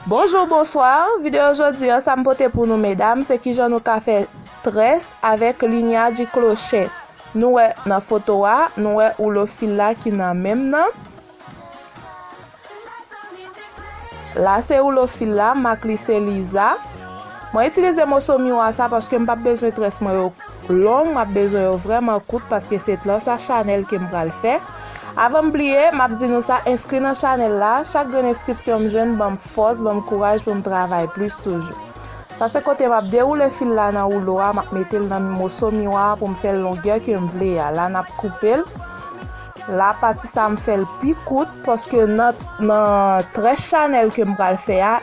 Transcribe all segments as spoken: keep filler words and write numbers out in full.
Bonjou, bonswa. Videyo jodi a, sa m pote pou nou, medam, se kijan nou ka fè très avèk linya di klochet. Nou wè nan foto a, nou wè woulo fil la ki nan men m nan. La se woulo fil la, mak li se Liza. Mwen itilize moso miwa sa paske m p ap bezwen très mwen yo long, m ap bezwen yo vrèman kout paske se Tlansa Chanel ke m pral fè. Avan m bliye, m ap di nou sa, enskri nan chanèl la, chak grenn enskripsyon m jwenn ban m fòs, ban m kouraj pou m travay plis toujou. Sa se kote m ap dewoule fil la nan woulo a, m ap mete l nan moso miwa a pou m fè l longè ke m vle a. La n ap koupe l. La pati sa m fè l pi kout paske nan, nan très chanèl ke m pral fè a,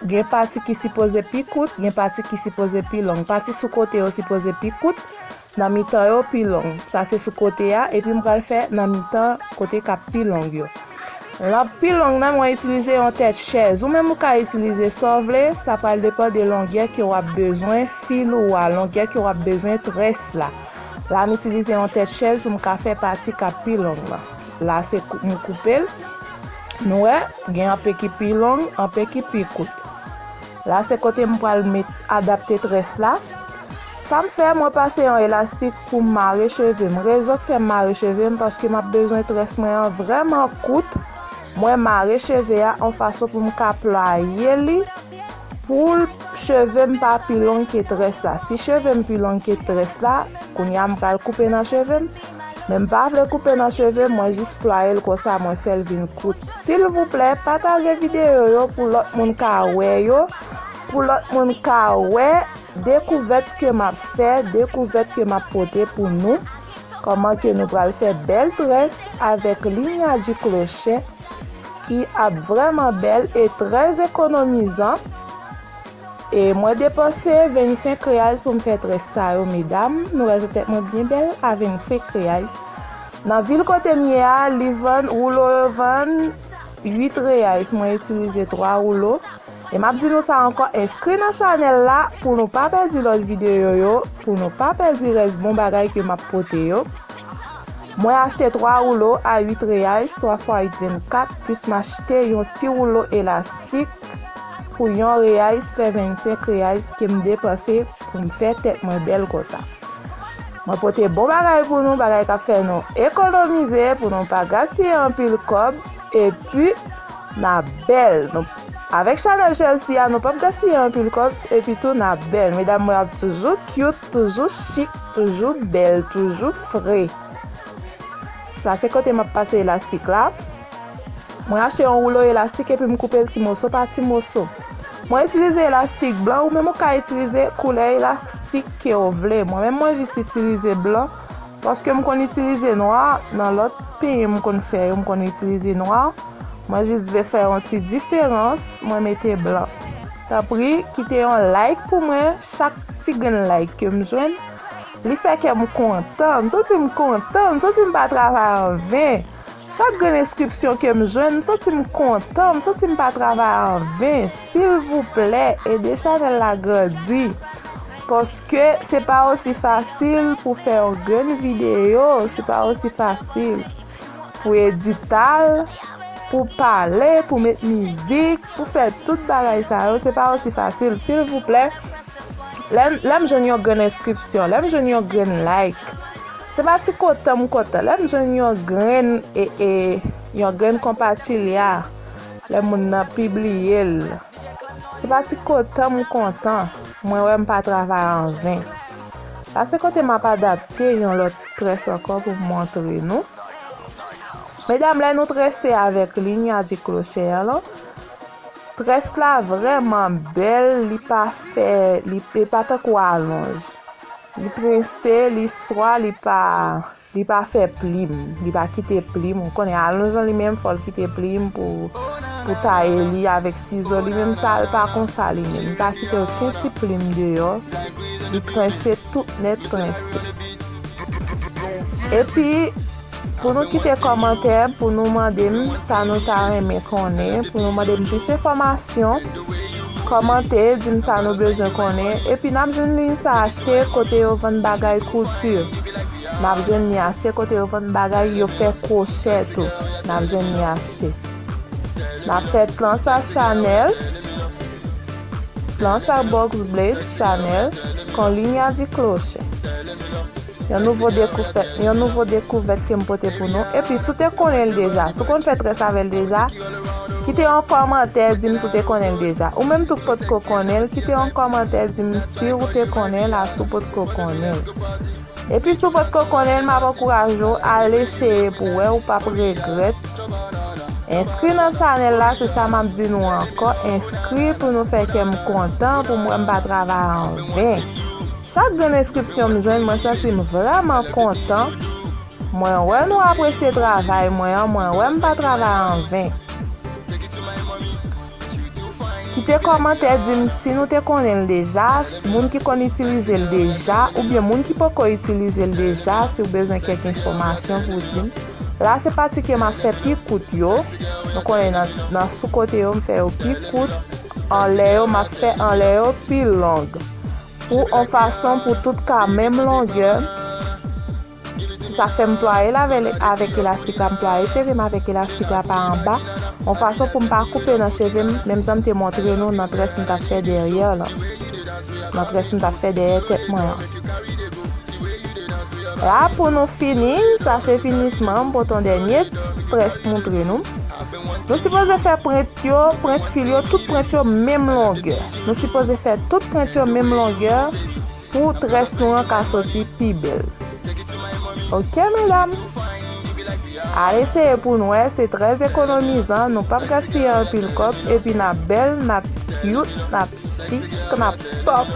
gen pati ki sipoze pi kout, gen pati ki sipoze pi long. Pati sou kote yo sipoze pi kout, nan mitan yo pi long. Sa se sou kote a, epi m pral fè nan mitan kote k ap pi long yo. Nan pi long nan, mwen itilize yon tèt chèz. Ou menm ou ka itilize sa w vle, sa pral depann de longè ke w ap bezwen fil ou a, longè ke w ap bezwen très la. La m itilize yon tèt chèz pou m ka fè pati k ap pi long nan. La se kou-, m koupe l. Nou wè, gen anpe ki pi long, anpe ki pi kout. La se kote m pral met adapte très la. Sa m fè, mwen pase yon elastik pou m mare cheve m. Rezon k fè m mare cheve m, paske m ap bezwen très mwen an vrèman kout. Mwen mare cheve a yon fason pou m ka plwaye li, pou l, cheve m pa pi long ke très la. Si cheve m pi long ke très la, kounye a m pral koupe nan cheve m. Men m pa vle koupe nan cheve m, mwen jis plwaye l konsa, mwen fè l vin kout. Silvouplè, pataje videyo yo pou lòt moun ka wè yo, pou lòt moun ka wè dekouvèt ke m ap fè, dekouvèt ke m ap pote pou nou. Kòman ke nou pral fè bèl très avèk linya di klochet ki ap vrèman bèl e trè ekonomizan. E mwen depanse vennsenk reyal pou m fè très sa yo, medam. Nou wè je tèt mwen byen bèl a vennsenk reyal. Nan vil kote m ye a, li vann, woulo yo vann uit reyal. Mwen itilize twa woulo. E m ap di nou sa ankò, enskri nan chanèl la pou nou pa pèdi lòt videyo yo, pou nou pa pèdi rès bon bagay ke m ap pote yo. Mwen achte twa woulo a uit reyal, twa fwa uit vennkat, plis m achte yon ti woulo elastik pou yon reyal, fè vennsenk reyal ke m depanse pou m fè tèt mwen bèl konsa. Mwen pote bon bagay pou nou, bagay k ap fè nou ekonomize, pou nou pa gaspiye anpil kòb, epi n a bèl. Nou, avèk chanèl Chelsea a, nou p ap gaspiye anpil kòb, epi tou n a bèl. Medam mwen ap toujou cute, toujou chik, toujou bèl, toujou fre. Sa se kote m ap pase elastik la. Mwen achte yon woulo elastik epi m koupe l ti moso pa ti moso. Mwen itilize elastik blan, ou menm ou ka itilize koulè elastik ke w vle. Mwen menm mwen jis itilize blan, paske m konn itilize nwa, nan lòt peyi m konn fè yo, m konn itilize nwa. Mwen jis vle fè yon ti diferans, mwen mete blan. Tanpri, kite yon like pou mwen, chak ti grenn like ke m jwenn, li fè kè m kontan, m santi m kontan, m santi m pa travay anven. Chak grenn enskripsyon ke m jwenn, m santi m kontan, m santi m pa travay anven. Silvouplè, ede chanèl la grandi. Paske se pa osi fasil pou fè yon grenn videyo, se pa osi fasil pou edit al, pou pale, pou met mizik, pou fè tout bagay sa yo, se pa osi fasil. Silvouplè, lè, lè m jwenn yon grenn enskripsyon, lè m jwenn yon grenn like, se pa ti kontan m kontan. Lè m jwenn yon grenn, e, e, yon grenn konpatilya, lè moun nan pibliye l, se pa ti kontan m kontan. Mwen wè m pa travay anven. La se kote m ap adapte yon lòt très ankò pou m montre nou. Medam, lè nou trese avèk linya di klochet an lan, très la vrèman bèl, li pa fè, li, li pa tankou alonj. Li trese, li swa, li pa, li pa fè plim, li pa kite plim. Ou konnen alonj lan li menm, fò l kite plim pou, pou taye li avèk sizo. Li menm sa, l pa konsa li menm. Li pa kite okenn ti plim deyò. Li trese tout nèt trese. Epi, pou nou kite kòmantè, pou nou mande m sa nou ta renmen konnen, pou nou mande m plis enfòmasyon, kòmante, di m sa nou bezwen konnen. Epi n ap jwenn liy sa achte kote yo vann bagay kouti. N ap jwenn li achte kote yo vann bagay yo fè kwochè tou. N ap jwenn li achte. N ap fè Tlansa Chanèl. Plan sa box blade Chanel con línea de crochet. Yon nouvo dekouvèt, yon nouvo dekouvèt ke m pote pou nou. Epi si w te konnen l deja, si w konn fè très avè l deja, kite yon kòmantè di m si w te konnen l deja. Ou menm tou k potko konnen l, kite yon kòmantè di m si w te konnen l a si w potko konnen l. Epi si w potko konnen l, m ap ankouraje w al eseye pou w wè, ou p ap regrèt. Enskri nan chanèl la, se sa m ap di nou ankò, enskri pou nou fè kè m kontan, pou m wè m pa travay anven. Chak grenn enskripsyon m jwenn, mwen santi m vrèman kontan. Mwen wè nou apresye travay mwen an, mwen wè m pa travay anven. Kite kòmantè di m si nou te konnen l deja, s- moun ki konn itilize l deja, oubyen moun ki poko itilize l deja, si w bezwen kèk enfòmasyon pou w di m. La, se pati ke m ap fè pi kout yo. Nou konnen nan, nan sou kote yo, m fè yo pi kout. Anlè yo, m ap fè anlè yo pi long. Pou yon fason pou tout ka menm longè. Se sa fè m plwaye l avè, avèk elastik la, m plwaye cheve m avèk elastik la pa anba, yon fason pou m pa koupe nan cheve m, menm jan m te montre nou nan très m t ap fè dèyè lan, nan très m t ap fè dèyè tèt mwen an. La, pou nou fini, sa se finisman, m pote yon dènye très pou montre nou. Nou sipoze fè pwent yo, pwent fil yo, tout pwent yo menm longè. Nou sipoze fè tout pwent yo menm longè pou très nou an ka soti pi bèl. Oke, medam? Al eseye pou n wè, se trè ekonomizan, nou p ap gaspiye anpil kòb, epi n ap bèl, n ap cute, n ap chik, n ap top.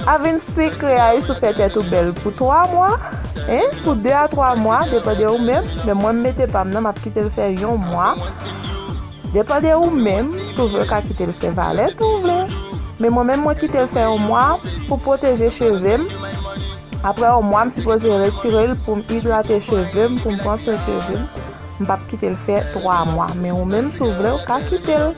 Avin sikre a, si w fè tèt ou bèl pou twa mwa, en, pou de a twa mwa, depann de ou menm. Men mwen, m mete pa m nan, m ap kite l fè yon mwa. Depann de ou menm, si w vle w ka kite l fè valè tan w vle. Men mwen menm, mwen kite l fè yon mwa pou pwoteje cheve m. Apre yon mwa, m sipoze retire l pou m idrate cheve m, pou m pran swen cheve m. M p ap kite l fè twa mwa. Men ou menm, si w vle, w ka kite l.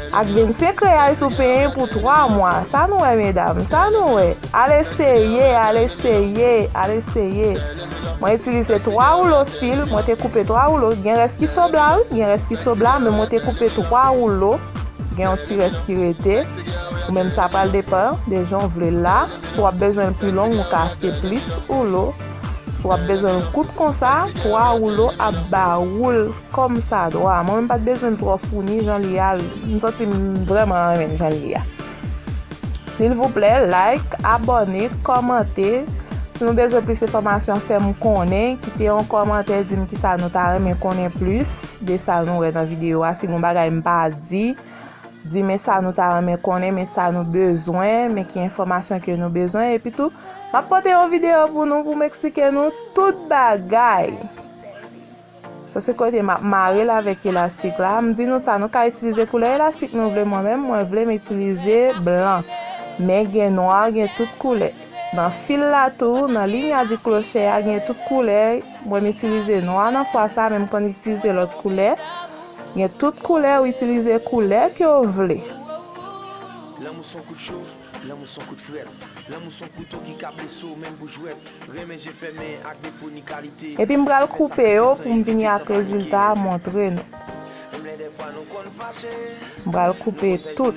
Ak vennsenk reyal si w penyen pou twa mwa. Sa nou wè, medam? Sa nou wè? Al eseye, al eseye, al eseye. Mwen itilize twa woulo fil, mwen te koupe twa woulo. Gen rès ki sòb la, wi, gen rès ki sòb la, men mwen te koupe twa woulo. Gen yon ti rès ki rete. Ou menm sa pral depann de jan w vle l la. Si w ap bezwen l pi long, ou ka achte plis woulo. Si w ap bezwen l kout konsa, twa woulo ap ba ou l kòmsadwa. Mwen menm pa t bezwen l twò founi jan l ye a, m santi m vrèman renmen l jan l ye a. Silvouplè, like, abòne, kòmante. Si nou bezwen plis enfòmasyon, fè m konnen. Kite yon kòmantè, di m kisa nou ta renmen konnen plis de sa nou wè nan videyo a. Si gen yon bagay m pa di, di men sa nou ta renmen konnen, men sa nou bezwen, men ki enfòmasyon ke nou bezwen. Epi tou, m ap pote yon videyo pou nou, pou m eksplike nou tout bagay. Sa se kote m ap mare l avèk elastik la. M di nou sa, nou ka itilize koulè elastik nou vle. Mwen menm, mwen vle m itilize blan. Men gen nwa, gen tout koulè. Nan fil la tou, nan linya di klochè a, gen tout koulè. Mwen, m itilize nwa nan fwa sa, men m konn itilize lòt koulè. Gen tout koulè, ou itilize koulè ke w vle. Lanmou se yon kout cho, lanmou se yon kout frèt. Lanmou se yon kouto ki ka blese w menm pou jwèt. Renmen je fèmen ak defo ni kalite. Epi m pral koupe yo pou m vini ak rezilta a montre nou. M pral koupe tout.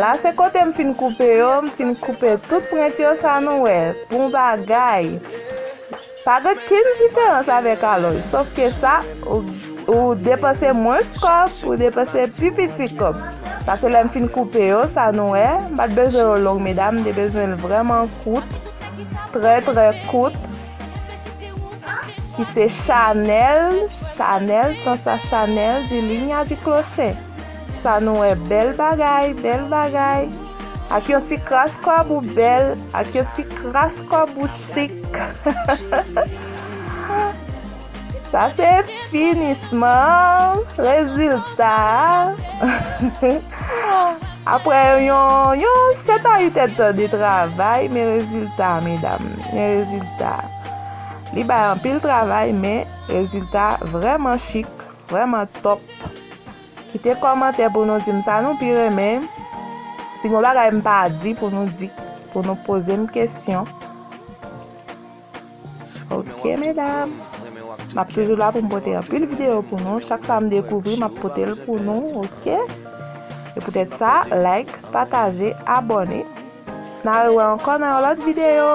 La se kote m fin koupe yo, m fin koupe tout pwent yo, sa nou wè. Bon bagay. Pa gen kenn diferans avèk alonj, sòf ke sa, ou, ou depanse mwens kòb, ou depanse pi piti kòb. Sa se lè m fin koupe yo, sa nou wè, m pa t bezwen yo long, medam, m te bezwen l vrèman kout, trè, trè kout, ki se Chanel, Chanel, tan sa Chanel, di linya di kloche. Sa nou wè, bèl bagay, bèl bagay. Ak yon ti kras kòb ou bèl, ak yon ti kras kòb ou chik. Sa se finisman, rezilta. Apre yon, yon sèt a uit èdtan de travay, men rezilta, medam, men rezilta. Li bay anpil travay, men rezilta vrèman chik, vrèman top. Kite kòmantè pou nou di m sa nou pi renmen. Si gon bagay m pa di pou nou di, pou nou poze m kesyon. Ok, medam. M ap toujou la pou m pote anpil videyo pou nou. Chak sa m dekouvri, m ap pote l pou nou, ok? E poutèt sa, like, pataje, abòne. N a rewè ankò nan yon lòt videyo.